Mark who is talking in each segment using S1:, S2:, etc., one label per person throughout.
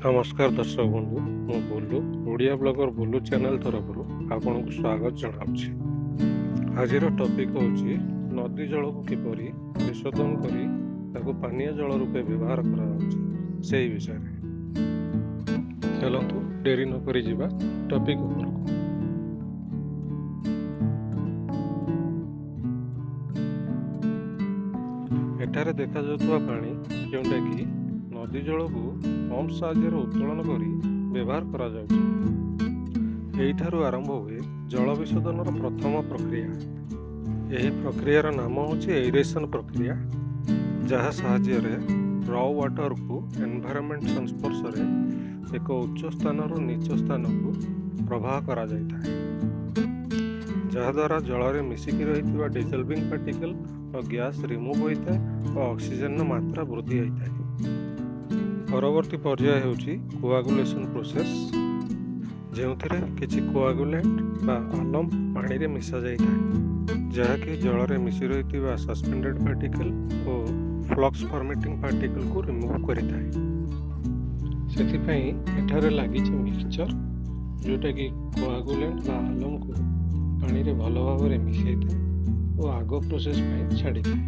S1: ନମସ୍କାର ଦର୍ଶକ ବନ୍ଧୁ, ମୁଁ ବୁଲୁ, ଓଡ଼ିଆ ବ୍ଲଗର ବୁଲୁ ଚ୍ୟାନେଲ ତରଫରୁ ଆପଣଙ୍କୁ ସ୍ୱାଗତ ଜଣାଉଛି। ଆଜିର ଟପିକ୍ ହେଉଛି ନଦୀ ଜଳକୁ କିପରି ବିଶୋଧନ କରି ତାକୁ ପାନୀୟ ଜଳ ରୂପେ ବ୍ୟବହାର କରାଯାଉଛି ସେଇ ବିଷୟରେ। ଚାଲନ୍ତୁ, ଡେରି ନକରି ଯିବା ଟପିକ୍ ଉପରକୁ। ଏଠାରେ ଦେଖାଯାଉଥିବା ପାଣି, ଯେଉଁଟାକି ନଦୀ ଜଳକୁ ପମ୍ପ ସାହାଯ୍ୟରେ ଉତ୍ତୋଳନ କରି ବ୍ୟବହାର କରାଯାଉଛି। ଏଇଠାରୁ ଆରମ୍ଭ ହୁଏ ଜଳ ବିଶୋଧନର ପ୍ରଥମ ପ୍ରକ୍ରିୟା। ଏହି ପ୍ରକ୍ରିୟାର ନାମ ହେଉଛି ଏରେସନ୍ ପ୍ରକ୍ରିୟା, ଯାହା ସାହାଯ୍ୟରେ ର ୱାଟରକୁ ଏନଭାୟରମେଣ୍ଟ ସଂସ୍ପର୍ଶରେ ଏକ ଉଚ୍ଚ ସ୍ଥାନରୁ ନୀଚ ସ୍ଥାନକୁ ପ୍ରବାହ କରାଯାଇଥାଏ, ଯାହାଦ୍ୱାରା ଜଳରେ ମିଶିକି ରହିଥିବା ଡିଜଲଭିଂ ପାର୍ଟିକଲ ଓ ଗ୍ୟାସ୍ ରିମୁଭ୍ ହୋଇଥାଏ ଓ ଅକ୍ସିଜେନର ମାତ୍ରା ବୃଦ୍ଧି ହୋଇଥାଏ। ପରବର୍ତ୍ତୀ ପର୍ଯ୍ୟାୟ ହେଉଛି କୋଆଗୁଲେସନ୍ ପ୍ରୋସେସ୍, ଯେଉଁଥିରେ କିଛି କୋଆଗୁଲେଣ୍ଟ ବା ଆଲମ ପାଣିରେ ମିଶା ଯାଇଥାଏ, ଯାହାକି ଜଳରେ ମିଶି ରହିଥିବା ସସ୍ପେଣ୍ଡେଡ୍ ପାର୍ଟିକଲ ଓ ଫ୍ଲକ୍ସ ଫର୍ମେଟିଂ ପାର୍ଟିକଲକୁ ରିମୁଭ୍ କରିଥାଏ। ସେଥିପାଇଁ ଏଠାରେ ଲାଗିଛି ମିକ୍ସଚର, ଯେଉଁଟାକି କୋଆଗୁଲେଣ୍ଟ ବା ଆଲମକୁ ପାଣିରେ ଭଲ ଭାବରେ ମିଶାଇଥାଏ ଓ ଆଗ ପ୍ରୋସେସ୍ ପାଇଁ ଛାଡ଼ିଥାଏ।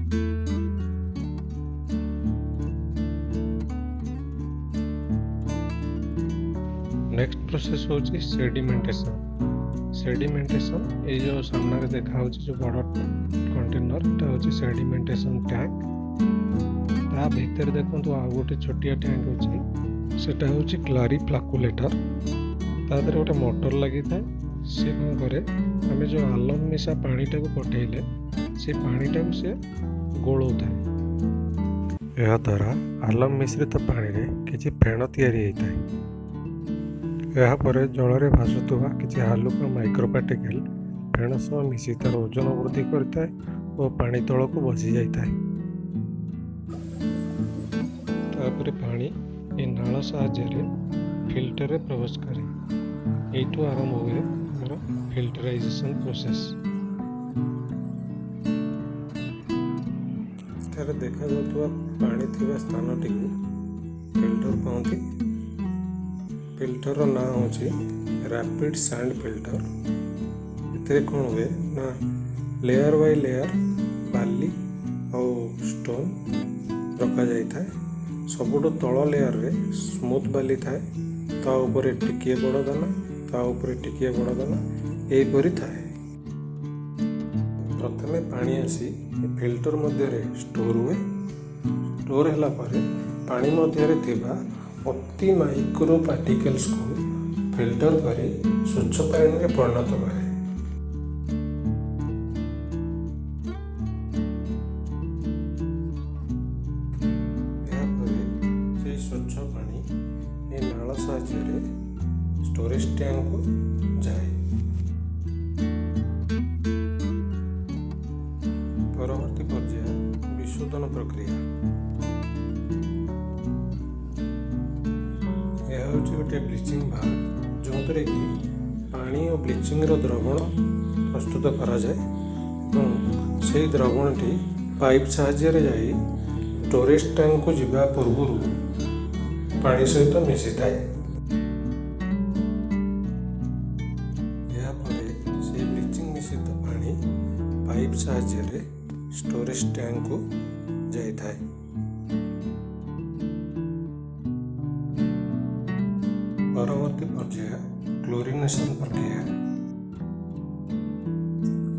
S1: ନେକ୍ସଟ ପ୍ରୋସେସ୍ ହେଉଛି ସେଡିମେଣ୍ଟେସନ୍। ସେଡିମେଣ୍ଟେସନ୍, ଏଇ ଯେଉଁ ସାମ୍ନାରେ ଦେଖାହେଉଛି ଯେଉଁ ବଡ଼ କଣ୍ଟେନର, ଏଟା ହେଉଛି ସେଡିମେଣ୍ଟେସନ୍ ଟ୍ୟାଙ୍କ। ତା ଭିତରେ ଦେଖନ୍ତୁ ଆଉ ଗୋଟେ ଛୋଟିଆ ଟ୍ୟାଙ୍କ ଅଛି, ସେଟା ହେଉଛି କ୍ଲାରି ଫ୍ଲାକୁଲେଟର। ତା ଦେହରେ ଗୋଟେ ମୋଟର ଲାଗିଥାଏ। ସେ କ'ଣ କରେ, ଆମେ ଯେଉଁ ଆଲମ ମିଶା ପାଣିଟାକୁ ପଠେଇଲେ ସେ ପାଣିଟାକୁ ସେ ଗୋଳଉଥାଏ। ଏହାଦ୍ୱାରା ଆଲମ ମିଶ୍ରିତ ପାଣିରେ କିଛି ଫେଣ ତିଆରି ହୋଇଥାଏ। ଏହାପରେ ଜଳରେ ଭାସୁଥିବା କିଛି ହାଲୁକା ମାଇକ୍ରୋପାର୍ଟିକଲ ଫେଣ ସହ ମିଶି ତାର ଓଜନ ବୃଦ୍ଧି କରିଥାଏ ଓ ପାଣି ତଳକୁ ବସି ଯାଇଥାଏ। ତାପରେ ପାଣି ଏ ନାଳ ସାହାଯ୍ୟରେ ଫିଲ୍ଟରରେ ପ୍ରବେଶ କରେ। ଏଇଠୁ ଆରମ୍ଭ ହୁଏ ଆମର ଫିଲ୍ଟରାଇଜେସନ୍ ପ୍ରୋସେସ୍। ଏଠାରେ ଦେଖାଯାଉଥିବା ପାଣି ଥିବା ସ୍ଥାନଟିକୁ ଫିଲ୍ଟର କହନ୍ତି। ଫିଲ୍ଟରର ନାଁ ହେଉଛି ରାପିଡ୍ ସାଣ୍ଡ ଫିଲ୍ଟର। ଏଥିରେ କ'ଣ ହୁଏ ନା, ଲେୟାର ବାଇ ଲେୟାର ବାଲି ଆଉ ଷ୍ଟୋନ୍ ରଖାଯାଇଥାଏ। ସବୁଠୁ ତଳ ଲେୟାରରେ ସ୍ମୁଥ୍ ବାଲି ଥାଏ, ତା ଉପରେ ଟିକିଏ ବଡ଼ ଦାନା, ତା ଉପରେ ଟିକିଏ ବଡ଼ ଦାନା, ଏହିପରି ଥାଏ। ପ୍ରଥମେ ପାଣି ଆସି ଏ ଫିଲ୍ଟର ମଧ୍ୟରେ ଷ୍ଟୋର ହୁଏ। ଷ୍ଟୋର ହେଲା ପରେ ପାଣି ମଧ୍ୟରେ ଥିବା ଅତି ମାଇକ୍ରୋ ପାର୍ଟିକଲ୍ସକୁ ଫିଲ୍ଟର କରି ସ୍ୱଚ୍ଛ ପାଣିରେ ପରିଣତ କରେ। ଏହାପରେ ସେଇ ସ୍ୱଚ୍ଛ ପାଣି ଏ ନାଳ ସାହାଯ୍ୟରେ ଷ୍ଟୋରେଜ ଟ୍ୟାଙ୍କକୁ ଯାଏ। ପରବର୍ତ୍ତୀ ପର୍ଯ୍ୟାୟ ବିଶୋଧନ ପ୍ରକ୍ରିୟା। ଏହା ହେଉଛି ଗୋଟିଏ ବ୍ଲିଚିଂ ଭାଗ, ଯେଉଁଥିରେ କି ପାଣି ଓ ବ୍ଲିଚିଂର ଦ୍ରବଣ ପ୍ରସ୍ତୁତ କରାଯାଏ ଏବଂ ସେଇ ଦ୍ରବଣଟି ପାଇପ୍ ସାହାଯ୍ୟରେ ଯାଇ ଷ୍ଟୋରେଜ ଟ୍ୟାଙ୍କକୁ ଯିବା ପୂର୍ବରୁ ପାଣି ସହିତ ମିଶିଥାଏ। ଏହାପରେ ସେଇ ବ୍ଲିଚିଂ ମିଶ୍ରିତ ପାଣି ପାଇପ୍ ସାହାଯ୍ୟରେ ଷ୍ଟୋରେଜ ଟ୍ୟାଙ୍କକୁ ଯାଇଥାଏ। ପରବର୍ତ୍ତୀ ପର୍ଯ୍ୟାୟ କ୍ଲୋରିନେସନ୍ ପ୍ରକ୍ରିୟା।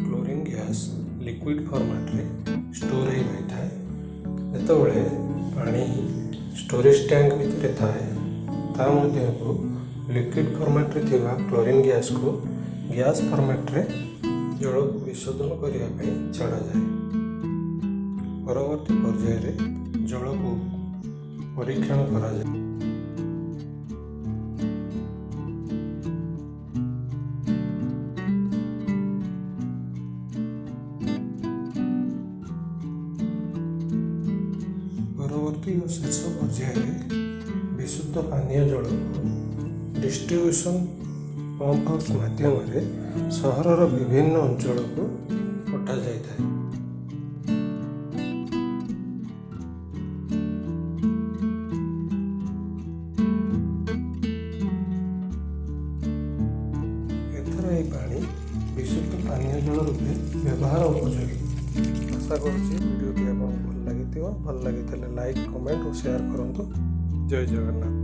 S1: କ୍ଲୋରିନ୍ ଗ୍ୟାସ୍ ଲିକ୍ୱିଡ୍ ଫର୍ମାଟରେ ଷ୍ଟୋର ହେଇ ରହିଥାଏ। ଯେତେବେଳେ ପାଣି ଷ୍ଟୋରେଜ ଟ୍ୟାଙ୍କ ଭିତରେ ଥାଏ, ତା ମଧ୍ୟକୁ ଲିକ୍ୱିଡ୍ ଫର୍ମାଟରେ ଥିବା କ୍ଲୋରିନ୍ ଗ୍ୟାସ୍କୁ ଗ୍ୟାସ୍ ଫର୍ମାଟରେ ଜଳକୁ ବିଶୋଧନ କରିବା ପାଇଁ ଛଡ଼ାଯାଏ। ପରବର୍ତ୍ତୀ ପର୍ଯ୍ୟାୟରେ ଜଳକୁ ପରୀକ୍ଷଣ କରାଯାଏ। ପରବର୍ତ୍ତୀ ଓ ଶେଷ ପର୍ଯ୍ୟାୟରେ ବିଶୁଦ୍ଧ ପାନୀୟ ଜଳକୁ ଡିଷ୍ଟ୍ରିବ୍ୟୁସନ୍ ପମ୍ପ ହାଉସ୍ ମାଧ୍ୟମରେ ସହରର ବିଭିନ୍ନ ଅଞ୍ଚଳକୁ ପଠାଯାଇଥାଏ। ଏହି ପାଣି ବିଶୁଦ୍ଧ ପାନୀୟ ଜଳ ରୂପେ ବ୍ୟବହାର ଉପଯୋଗୀ। ଆଶା କରୁଛି ଭିଡ଼ିଓଟି ଆପଣଙ୍କୁ ଭଲ ଲାଗିଥିବ। ଭଲ ଲାଗିଥିଲେ ଲାଇକ୍, କମେଣ୍ଟ ଓ ସେୟାର କରନ୍ତୁ। ଜୟ ଜଗନ୍ନାଥ।